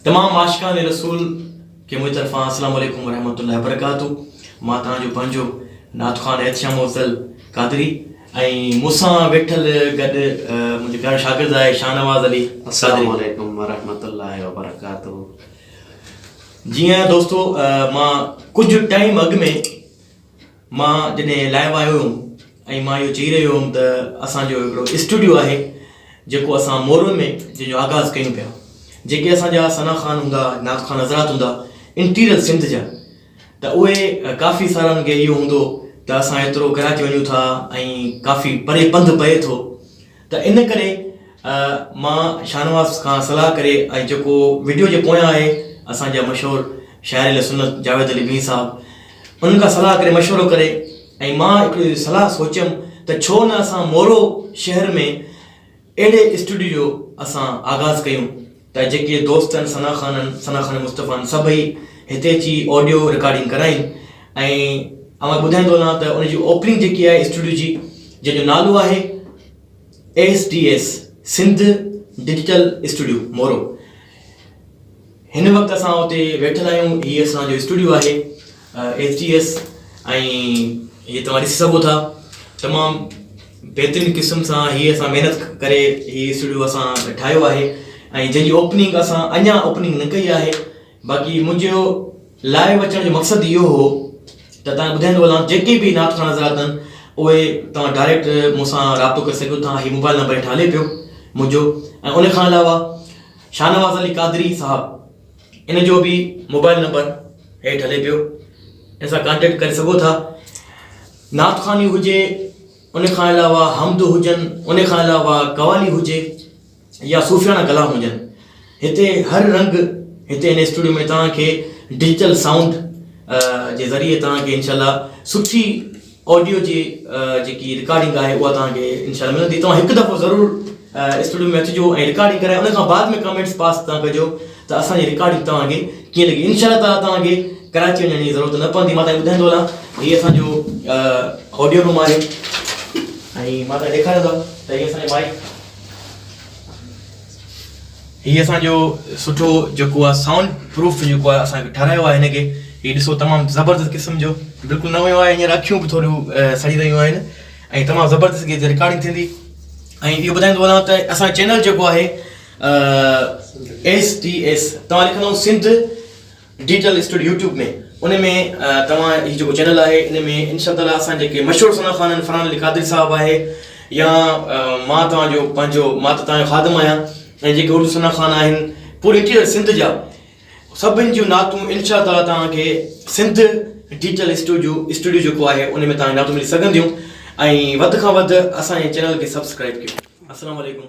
تمام عاشقان رسول کي منهنجي طرفان السلام عليڪم ورحمة الله وبرڪاته مان توهان جو پنهنجو نعت خوان احتشام افضل قادري ۽ مون سان ويٺل گڏ منهنجو پيارو شاگرد آهي شاهنواز علي السلام عليڪم ورحمة الله وبرڪاته. جيئن دوستو مان ڪجهه ٽائيم اڳ ۾ مان جڏهن لائيو آيو هيم ۽ مان اهو چئي رهيو هيم ته اسان جو هڪڙو اسٽوڊيو آهي جيڪو اسان مورو ۾ جنهن جو آغاز ڪيون پيا جيڪي اسان جا ثنا خان هوندا نعت خان حضرات هوندا انٽيريئر سنڌ جا ته اهي ڪافي سارن کي اهو هوندو ته اسان ايترو ڪراچي وڃون ٿا ۽ ڪافي پري پنڌ پئي ٿو ته ان ڪري مان شاهنواز کان صلاح ڪري ۽ جيڪو وڊيو جي پويان آهي اسان جا مشهور شاعر اهل سنت جاويد علي مير صاحب انهن کان صلاح ڪري مشورو ڪري ۽ مان هڪڙي صلاح سوچيم ته ڇو نه اسان مورو شهر ۾ اهڙي اسٽوڊيو جو اسان آغاز ڪيون ته جيڪي دوست آهن ثنا خان آهن ثنا خان مصطفيٰ آهن سڀئي هتي اچي آڊيو رڪارڊنگ ڪرائين ۽ اوهان کي ٻڌائيندو هلان ته ان جي اوپننگ جيڪي آهي اسٽوڊيو جي جنهن جو نالو آهي S D S Sindh digital studio Moro هن وقت اسان اتي ويٺل آهيون هي اسان جو اسٽوڊيو آهي ايس ڊي ايس ۽ هي توهان ڏسي سگهو ٿا تمام بهترين قسم سان هي اسان محنت ڪري هي اسٽوڊيو اسان ٺاهيو آهي ۽ جنهن جي اوپننگ اسان اڃا اوپننگ نه ڪئي آهي باقي منهنجو لائيو اچڻ جو مقصد اهو هو ته توهان ٻڌائيندو هلان جيڪي به نعت خوان حضرات آهن اهي توهان ڊائريڪٽ مون سان رابطو ڪري سگهو ٿا هي موبائل نمبر هيٺ هلي پيو منهنجو ۽ ان کان علاوه شاهنواز علي قادري صاحب ان جو به موبائل نمبر هيٺ هلي پيو ان سان ڪانٽيڪٽ ڪري سگهو ٿا نعت خواني هجي ان کان علاوه حمد هجن ان کان علاوه قوالي هجي يا صوفياڻا ڪلام هجن هتي هر رنگ هتي هن اسٽوڊيو ۾ توهان کي ڊجيٽل سائونڊ جي ذريعي توهان کي انشاء الله سٺي آڊيو جي جيڪي رڪارڊنگ آهي اها توهان کي انشاء الله ملندي توهان هڪ دفعو ضرور اسٽوڊيو ۾ اچجو ۽ رڪارڊنگ ڪرائي ان کان بعد ۾ ڪمينٽس پاس توهان ڪجو ته اسان جي رڪارڊنگ توهان کي ڪيئن لڳي انشاء الله تعالي توهان کي ڪراچي وڃڻ جي ضرورت نه پوندي مان توهان کي ٻڌائيندو هلان هي اسان جو آڊيو روم آهي ۽ مان توهان کي ڏيکاريان ٿو ته هي اسان جو مائڪ هي اسان جو سٺو جيڪو آهي سائونڊ پروف جيڪو آهي اسان ٺهرايو آهي هن کي هي ڏسو تمام زبردست قسم جو بلڪل نئون آهي هينئر اکيون به ٿوريون سڙي رهيون آهن ۽ تمام زبردست هتي رڪارڊنگ ٿيندي ۽ اهو ٻڌائيندو هلان ته اسان چينل جيڪو آهي ايس ڊي ايس توهان لکندو سنڌ ڊجيٽل اسٽوڊيو يوٽيوب ۾ ان ۾ توهان هي جيڪو چينل آهي ان ۾ انشاء الله تعالي اسان جيڪي مشهور ثنا خوان آهن فرحان علي قادري صاحب آهي يا مان توهان جو پنهنجو مان ته توهان جو خادم آهيان ۽ جيڪي اردو ثنا خوان آهن پوري انٽيريئر سنڌ جا سڀن جون نعتون انشاء الله تعالي توهان کي سنڌ ڊجيٽل اسٽوڊيو اسٽوڊيو جيڪو آهي ان ۾ توهان نعتون ملي سگهنديون ۽ وڌ کان وڌ اسان جي چينل کي سبسڪرائب ڪيو السلام عليڪم.